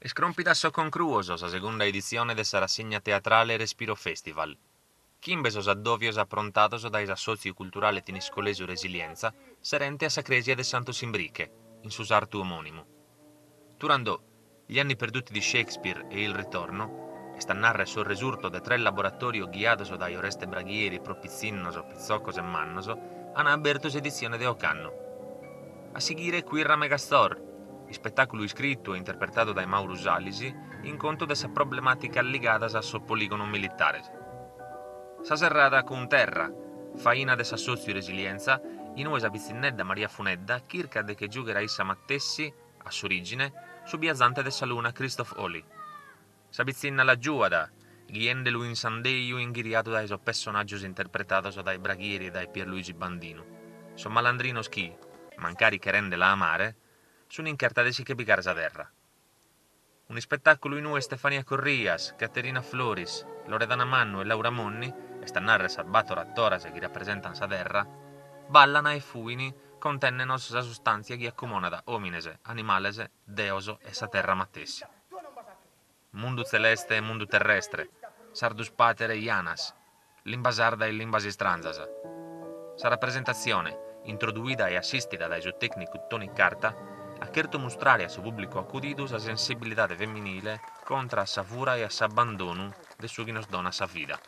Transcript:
Est cròmpida a sos concruos sa segunda editzione de sa rassigna teatrale Respiro Festival. Chimbe sos addòvios aprontados dae s'assòtziu culturale thiniscolesu Resilienza serente a sa crèsia de Santu Simbriche, in su sartu omònimu. Turandot, Gli anni perduti di Shakespeare e Il ritorno, est a nàrrere sos resurtos de tres laboratòrios ghiados dae Oreste Braghieri pro pitzinnos, pitzocos e mannos, an abertu s'editzione de ocannu. A sighire Quirra Megastore, ispetàculu iscritu e interpretadu dae Mauru Salis in contu de sas problemàticas ligadas a sos polìgonos militares. Sa serrada cun Terra, faina de s'assòtziu Resilienza, in ue sa pitzinnedda Maria Funedda chircat de che giùghere a issa matessi, a s'orìgine, su biazante de sa luna Christoph Oli. Sa pitzinna l'agiuat, ghiende·lu in s'andeju inghiriadu dae sos pessonàgios interpretados dae Braghieri e dae Pierluigi Bandinu, sos malandrinos chi, mancari cherende·la amare, sun in cherta de si che pigare sa terra. Un'ispetàculu in ue Stefania Corrias, Caterina Floris, Loredana Mannu e Laura Monni, est a nàrrere sas bator atoras chi rapresentan sa terra, ballan e fuin contende·nos sa sustàntzia chi acumonat òmines, animales, deos e sa terra matessi. Mundu tzeleste e mundu terrestre, Sardus Pater e Janas, limba sarda e limbas istranzas. Sa rapresentatzione, introduida e assistida dae su tècnicu Toni Carta, at chertu mustrare a su pùblicu acudidu sa sensibilidade feminile contra a sa fura e a s'abbandonu de su chi nos donat sa vida.